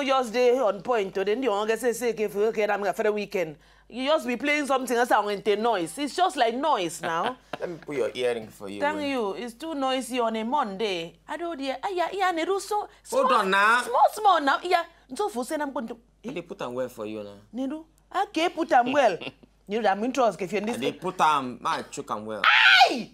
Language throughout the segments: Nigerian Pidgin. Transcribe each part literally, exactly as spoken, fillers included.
Yours dey on point today. Ndị ọnwa ga-ese ese eke for okay, I'm for the weekend. You just be playing something else and with a noise. It's just like noise now. Let me put your earring for you. Thank you. It's too noisy on a Monday. I don't hear. Ah, yeah, yeah, Nedu, so small, Hold on now. Small, small now. Yeah, so for say I'm going to. I dey put am well for you now. Nedu, okay, put am well. Nedu, I'm in trust if you're in I this. dey put am, ma chook am well. Aye!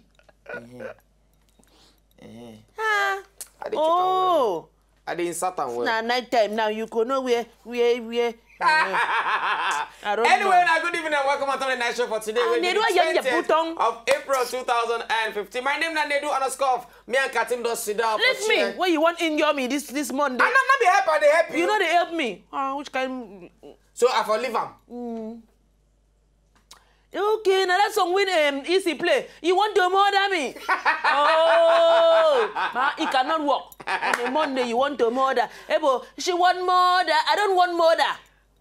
Eh, Ah. I dey chook am well. Oh, I dey insert am well. Now night time now. You go know where, where, where. I don't Anyway, know. Now good evening and welcome to the night show for today. Ah, Wey be Nedu, the I am the twentieth button. Of April two thousand and fifteen. My name na Nedu underscore. Me and Katim don sit down. Leave me. Where you want injure me this this Monday? I no no be help. I dey help you. You know they help me. Ah, which kind? So I for leave am. Okay, now that song with um, Easy Play. You want to murder me? Oh, ma, it cannot work. On a Monday, you want to murder. Ebo, she want murder. I don't want murder.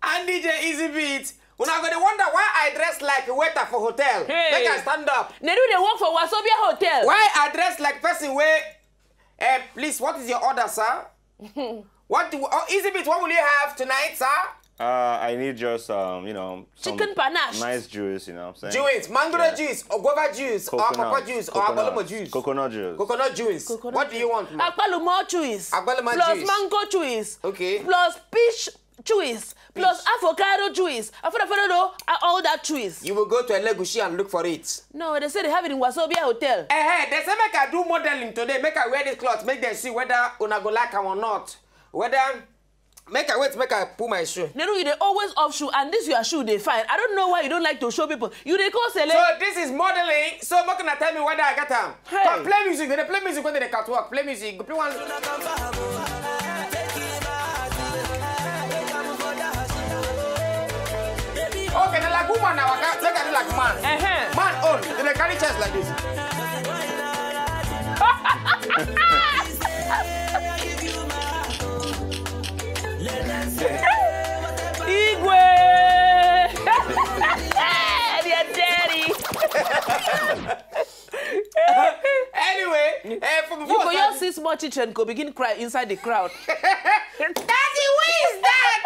And D J Easy Beat. Una go dey wonder why I dress like a waiter for hotel. Hey. Make I stand up. They do they work for Wasobia Hotel. Why I dress like person wey? Eh, please, what is your order, sir? What do, oh, Easy Beat, what will you have tonight, sir? Uh, I need just um, you know, some Chicken panache. Nice juice, you know what I'm saying? Juice, mango Yeah. juice, or guava juice, or Coconut, pawpaw juice, or coconut, agbalumo juice. Coconut juice. Coconut juice. Coconut What do you want, ma? Agbalumo juice. Agbalumo Plus juice. Mango juice. Okay. Plus peach juice. Plus avocado juice. Avocado, uh, all that juice. You will go to Elegushi and look for it. No, they say they have it in Wasobia Hotel. Eh, eh, they say make I do modeling today. Make I wear this cloth. Make them see whether una go like am or not. Whether make I wait, make I pull my shoe. Nedu, you dey always off shoe, and this your shoe dey fine. I don't know why you don't like to show people. You dey call Sele. So this is modeling. So make una tell me whether I get am. Hey. Come play music. They dey play music when they dey catwalk. Play music. Play one. Okay, na like woman now. I can't make I do like man. Uh-huh. Man own. They dey carry chest like this. Igwe! They are dirty. Anyway, eh, for You before go I your start- see small children go begin cry inside the crowd. Daddy, who is that?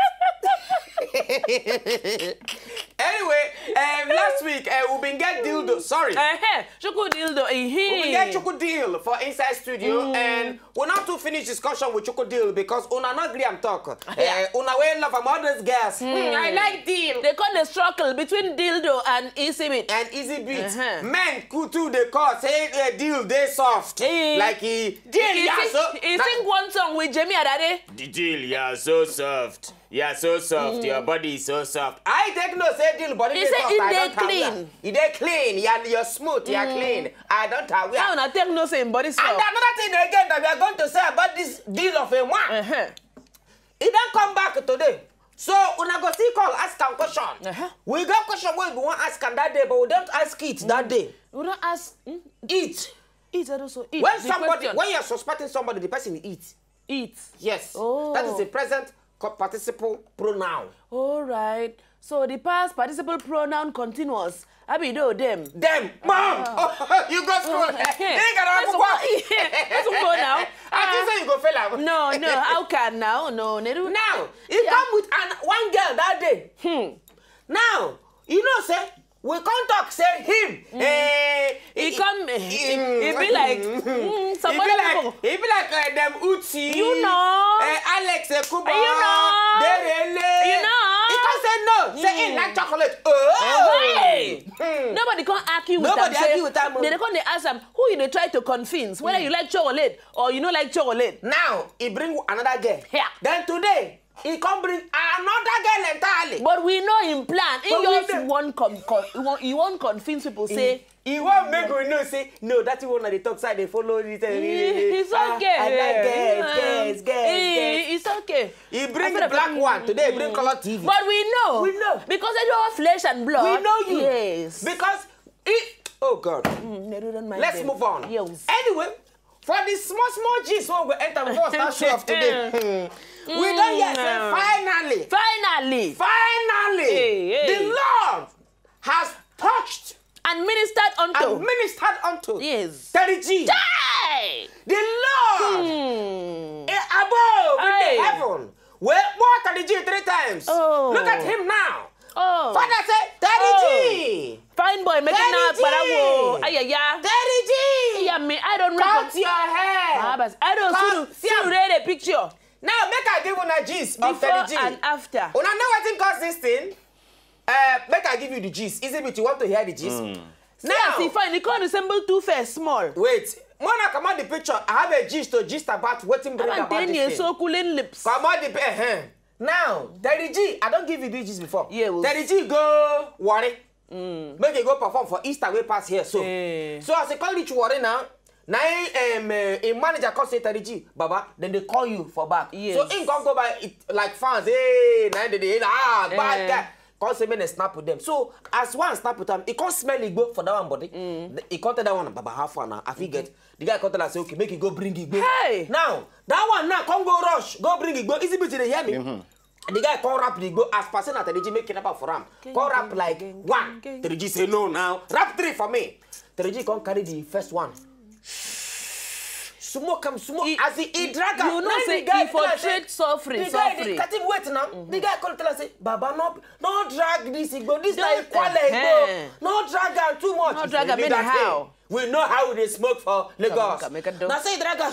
Anyway, um, last week uh, we been get dildo. Sorry. Eh, chuku dildo. We been get Eh, chuku deal for inside studio, and we not to finish discussion with chuku deal because una not agree am talk. Yeah. Uh, una wey love am all those girls. Hmm, I like deal. They call the struggle between dildo and isibit. And easy beat. Uh-huh. Men cool too. They call say uh, deal they soft. Eh. Like he deal He yeah sing, so. he na- sing one song with Jamie Adade. The deal yeah so soft. Yeah so soft. Your body is so soft. I take no say deal body He dey say soft. it I dey don't tell clean. You. It dey clean. Yeah, you're smooth. You're clean. I don't tell you. How una take no say him body And soft? Another thing again that we are going to say about this deal of a man. Uh-huh. He don't come back today. So una go still call ask am question. Uh-huh. We got question wey we wan ask am that day, but we don't ask it that day. We don't ask. Hmm? Eat. Eat also eat. When The somebody, question. When you're suspecting somebody, the person eat. Eat. Yes. Oh. That is a present co- participle pronoun. All right. So the past participle pronoun continuous. Abi do them. Them, mom. Oh, you go school. Eh, You got that's a what- that's what now. I think say you go fail am. No, no. How can now? No, Nedu. Now, he come with an one girl that day. Hmm. Now, you know say we come talk say him. Eh, He come. He, he, mm, he be like mm, mm, he some be other like people. He be like uh, them Uti. You know. Uh, Alex Ekuba. You know. Derele. You know. He come say no. Say he like chocolate. Oh. Hey! Hmm. Nobody can't argue with Nobody them. Say- argue with them, oh. They can't ask them who you dey try to convince whether you like chocolate or you no like chocolate. Now he bring another girl. Yeah. Then today he come bring another girl entirely. But we know him plan. He But we just know- one com, com, he won't, he won't convince people say He wan make we know say no, that one na the talk side dey follow this. "Eh, it's Ah, okay. I like girls, Eh, girls, girls, eh, girls. It's okay. He bring I the feel black like- one today. He bring color T V. But we know. We know. Because you are flesh and blood. We know you. Yes. Because he. Oh God. Mm, Nedu, don't mind Let's them. Move on. Yes. Anyway, for the small small gist wey we enter before we start show off today, hmm, we don hear say Mm. Finally, Finally. finally, Hey, hey. The Lord has touched And ministered unto. and ministered unto Yes. Terry G. Hey! The Lord Hmm. eh, above in Hey. the heaven Well, more Teddy G three times. Oh. Look at him now. Oh. Father say, Teddy G. Fine boy, make it Teddy now, G. Barawo. Ay, ay, ay. Teddy G. Yeah, me, I don't know. Cut your hair. Ah, but I don't Come, see see am. Read the picture. Now make I give una gist of Before Teddy G. And after. Una know wetin cause this thing? Uh, make I give you the gist. Is it you want to hear the gist? Now, Yes, he fine. He can't resemble Two Face small. Wait, when I comot the picture, I have a gist to gist about wetin bring And about then he this thing. So cooling lips. Comot the uh, Now, Teddy G, I don't give you this gist before. Yeah, well- Teddy G go Warri. Make e go perform for Easter wey pass here so. Eh. So as e come reach Warri now, na him um, uh, him manager come say, Teddy G, Baba, then they call you for back. Yes. So him come go by it, like fans, hey, na him dey dey ah bad Eh. Guy. Come say make dem snap with them. So as one snap with am, he come smell igbo for that one body. He come tell that one, Baba, how far now? I fit get. The guy come tell am say, okay, make you go bring igbo. Hey! Now that one now come go rush, go bring igbo. Easy Beauty dey hear me. The guy come wrap the igbo as person at Teddy G make kidnapper for am. Come wrap like one. Teddy G say no now. Wrap three for me. Teddy G come carry the first one. Smoke am, smoke. He- As he, he drag am, you know na say the guy he for tell am say- trade suffering, the guy suffering. Dey cut him weight now. The guy come tell am say, Baba, no, no drag this igbo. This na Don't- Ikwale igbo. Eh. No drag am too much. No He drag say, am "Leave that anyhow." Thing. We know how we dey smoke for Lagos." Make am, make am do. Na say he drag am.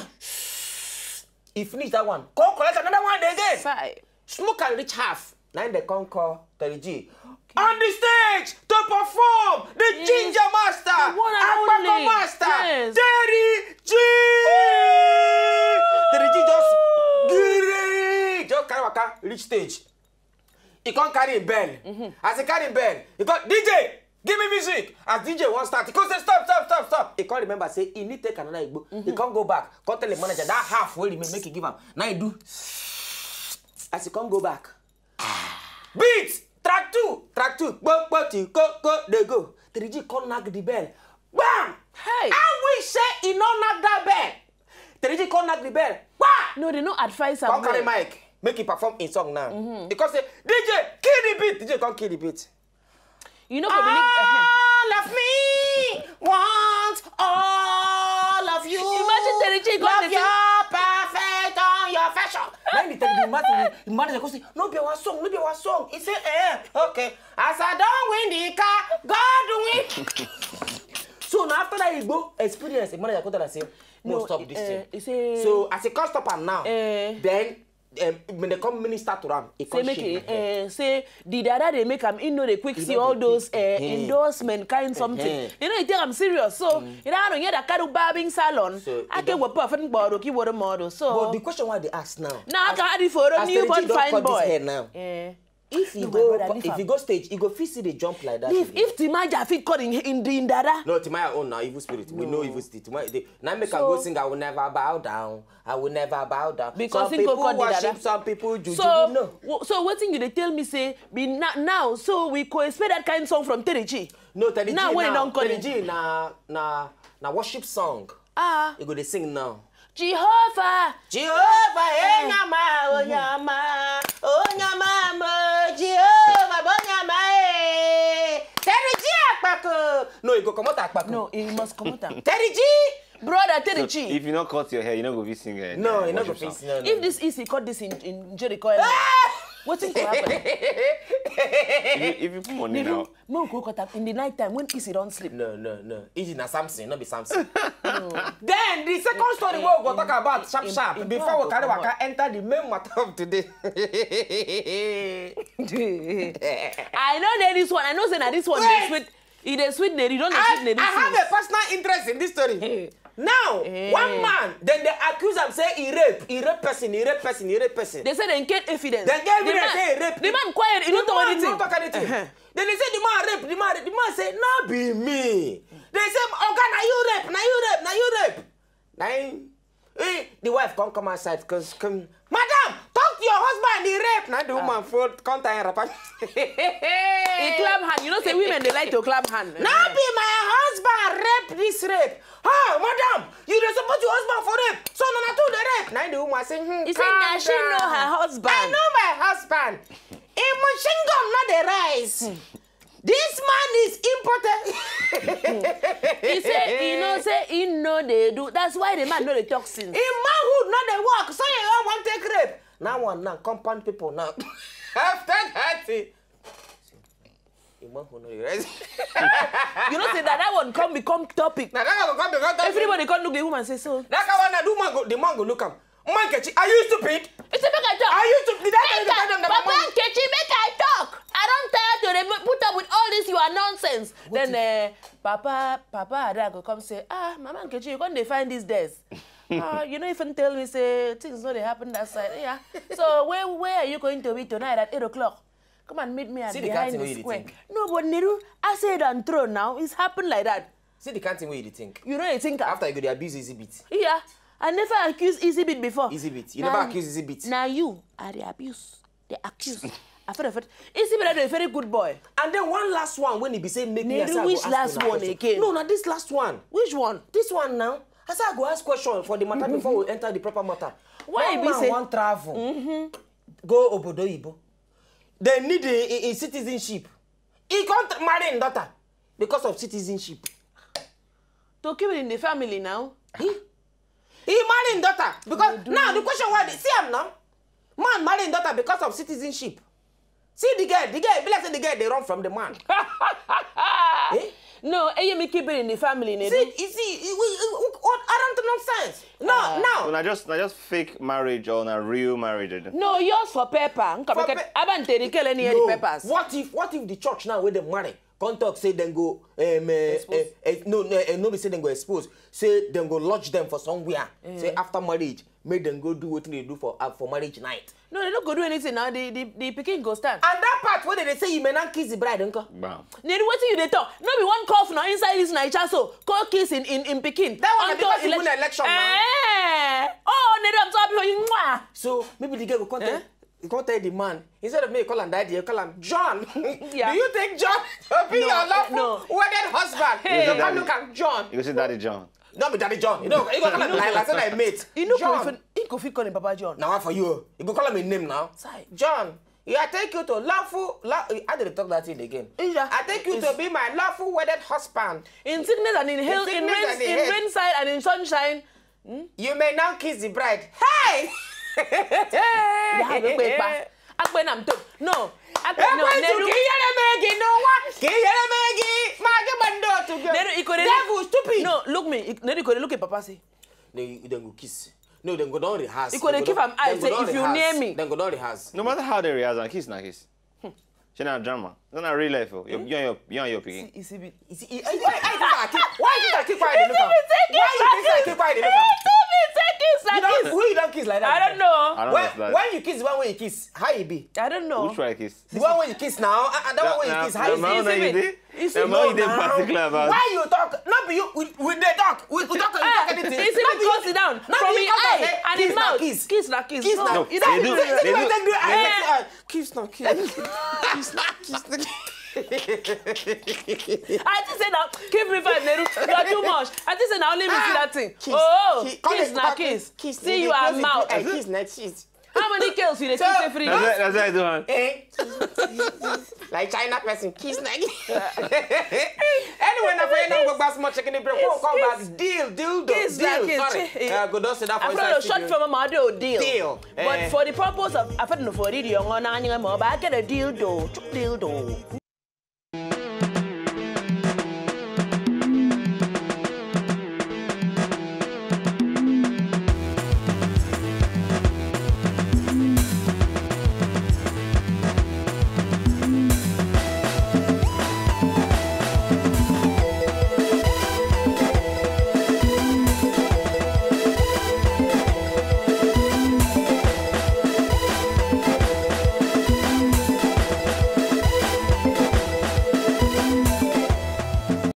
He finish that one. Come collect another one again. Fine. Smoke and reach half. Na him dem come call Teddy G. On the stage to perform, the Yes. ginger master, The one and Akpako only. master, Yes. Teddy G. Teddy G just giri, just carry waka reach stage. He come carry him bell. As he carry him bell, he come, D J, give me music. As D J wan start, he come say, stop, stop, stop, stop. He come remember say he need take another igbo. He come go back, come tell the manager that half wey remain make he give am. Now he do. As he come go back, beat, track two, track two, kpokpo ti koko dey go. Teddy G come knack the bell. Bam! Hey. I wish say he no knack that bell. Teddy G come knack the bell. Bam! No, they no advise am. Come carry Well. Mic, make he perform him song now. He come say, D J, kill the beat. D J come kill the beat. You know, go believe. Uh-huh. All of me want all of you. Imagine Teddy G come Love dey your perfect on your fashion. Then the, the manager, the manager go say, no be our song, no be our song. He say, eh, okay. As I don win the car, God win. So now after that Igbo experience, the manager come tell am say, no, No, stop this eh, thing. He say. So as he come stop am now, Eh. Then um, when they come minister to am, he Say come make shake it, him head. Uh, say the dada dey make am, he no dey quick He see no all dey those uh, quick, eh. Endorsement kind something. Eh. You know, you take am serious. So you know, I don't hear that kind of barbing salon. So, I it can don't- work for fun, but okay, what more so. But the question why they ask now? Now I can add it for a As new Teddy G one don fine cut this boy. Hair now. Eh. If he No, go, my brother, leave if am. He go stage, he go fit see the jump like that. If if Timaja fit cut in in the in dada. No, Timaya own now evil spirit. We know evil spirit. Timaya, they, now make I So- go sing. I will never bow down. I will never bow down. Because Some he go people cut the worship, dada. Some people juju. So No. w- so what thing you dey tell me say be now, now so we go expect that kind song from Teddy G. No, Teddy Now G when he now. Don't cut Teddy it. G na na na worship song. Ah, You go dey sing now. Jehovah. Jehovah, eh, nyama, oh, nyama, oh, nyama, mo, Jehovah, bo, nyama, eh. Teddy G Akpako. No, you go comot Akpako. No, he must come out. Am. Teddy G. Brother, Teddy G. If you not cut your hair, you not go fit sing. Eh, No, you not go worship fit song. sing. No, no. If this is he cut this in in Jericho, what thing go happen? If you, if you put money now, No go cut am in the night time when Isi don sleep. No, no, no. Easy na Samson, not be Samson. Then the second story we go talk about sharp in- sharp in before plan we to carry comot. Waka enter the main matter of today. I know that this one. I know say na this one dey Wait. Sweet. He dey Sweet Neri. Don't dey I, Sweet Neri. I have Since. A personal interest in this story. Hey. Now, Eh. One man, then they accuse am say he rape, he rape person, he rape person, he rape person. They say they get evidence. They get evidence The man- say he rape. The man quiet. He The don't talk man anything. No talk anything. Uh-huh. Then they say the man rape, the man rape. The man say, no be me. They say, Oga, na you rape, na you rape, na you rape. Na him, eh, the wife come come outside, cause come, madam, talk to your husband, he rape. Now the woman fold, come tie her wrapper. He clap hand. You know say women they like to clap hand. No be my husband rape this rape. Oh, madam, you dey support your husband for rape. So na na two dey rape. Na the woman say, hmm, He say calm na she know down. Her husband. I know my husband. Him machine gun no dey rise. This man is important. He say he know say he no dey do. That's why the man no dey talk since. Him manhood no dey work. So you wan take rape. Now one now, compound people now. After thirty. You want who know the rest? You know say that that one come become topic. Now that one come become topic. Everybody come look the woman say so. That kind one, the man go, the man go look am. Man Nkechi, are you stupid? It's a make I talk. Are you stupid? Did I tell you to tell them that Papa Nkechi, make I talk. I don't tire to dey put up with all this your nonsense. Then uh, Papa, Papa Ada go come say, ah, Mama Nkechi, you come dey find these days. Ah, you know, even tell me say things no dey happen that side. Yeah. So where where are you going to be tonight at eight o'clock? Come and meet me at See the behind kind the thing wey you dey square. Think. No, but Nedu, I said and throw now. It's happened like that. See the kind thing wey you dey think. You know you think am. After you go dey abuse Easy Beat. Yeah, I never accuse Easy Beat before. Easy Beat. You never accuse Easy Beat. Na you I dey abuse. Dey accuse. I feel, I feel. Easy Beat na a very good boy. And then one last one wey e be say make me, I say I go ask una question. Nedu, which last one again? No, na this last one. Which one? This one now. I say I go ask question for the matter before we enter the proper matter. Why e be say one man wan travel go obodo oyibo? Dem need im, im, im citizenship. He come tr-, marry im daughter because of citizenship. To keep it in the family now. He, he marry im daughter because now the question why they see am now. Man marry im daughter because of citizenship. See the girl, the girl, e be like say the girl dey run from the man. Eh? No, Eyemi keep it in the family, Nedu. See, you see, you, you, you, what other nonsense? No, no. Una just, una just fake marriage or na real marriage? No, yours for paper. For pa- Abante, they kill any of the papers. What if, what if the church now where they marry? Come talk say dem go, um, uh, expose. Uh, uh, no, no, uh, no be say dem go expose. Say dem go lodge them for somewhere. Say after marriage, make dem go do wetin they do for, uh, for marriage night. No, they no go do anything now. The, the, the pikin go stand. And that part where they say you may not kiss the bride, uncle. Bam. Nedu, wetin you dey talk? No be one cough now inside this Naija so. Call kiss in, in, in pikin. That one na because you win election now. Eh. Oh, Nedu, I'm so happy for you. Mwah. So maybe the girl go come tell, you come tell the man, instead of me call am daddy, you call am John. Yeah. Do you think John will be your lawful wedded husband? Hey. You come look am, John. You see daddy John. No be daddy John. You know, you go call am like, like say na mate. You know, John. He go fit call him Papa John. Now what for you? You go call him a name now. John. Yeah, I take you to lawful, la-, I did talk that thing again. I take you to be my lawful wedded husband. In sickness and in health, in rain, in rain side and in sunshine. Hmm? You may now kiss the bride. Hey! Hey! Akpe na m to. No. Akpe no. Nedu. Ka ihere mee gị n'ụwa. Ka ihere mee gị. Ma gị gba ndị otu gị. Nedu, you could Devil, stupid. No, look me. Nedu, you could look at Papa say. No, you, dem go kiss. No, dem go don rehearse. You could give am eye say if you near me. Dem go don rehearse. No matter how they rehearse, and kiss na kiss. Shey na drama. No, na real life. Oh. You, you and your, you and your pikin. See, see, see, why, why you think I keep, why you think I keep quiet? Look at. Why you think I keep quiet? Look at. You don't, who you don't kiss like that? I don't know. I don't understand. When, when you kiss, the one wey you kiss, how e be? I don't know. Which one I kiss? The one wey you kiss now, uh, uh, that one wey you kiss, how e be? Is it me? Is it me? Particular about. Why you talk? Not be you. We, we dey talk. We, we talk. We talk anything. Is it me? Go sit down. From the eye and the mouth. Kiss na kiss. Kiss na kiss. No, they do. They do. Kiss na kiss. Kiss na kiss. I just say now, give me five, Nedu. You are too much. I just say now, only me see that thing. Oh, kiss na kiss. See you and mouth. Kiss na kiss. How many girls you dey kiss every day? That's what, that's what I do, man. Eh? Like China person, kiss na kiss. Anyway, now for you now, go back small, checking the break. We'll come back. Deal, deal, deal. Sorry. Uh, go down, sit down for inside studio. Short form, I'm a deal. Deal. But for the purpose of, I don't know, for radio, I'm gonna, I'm gonna, I'm gonna deal, deal, deal.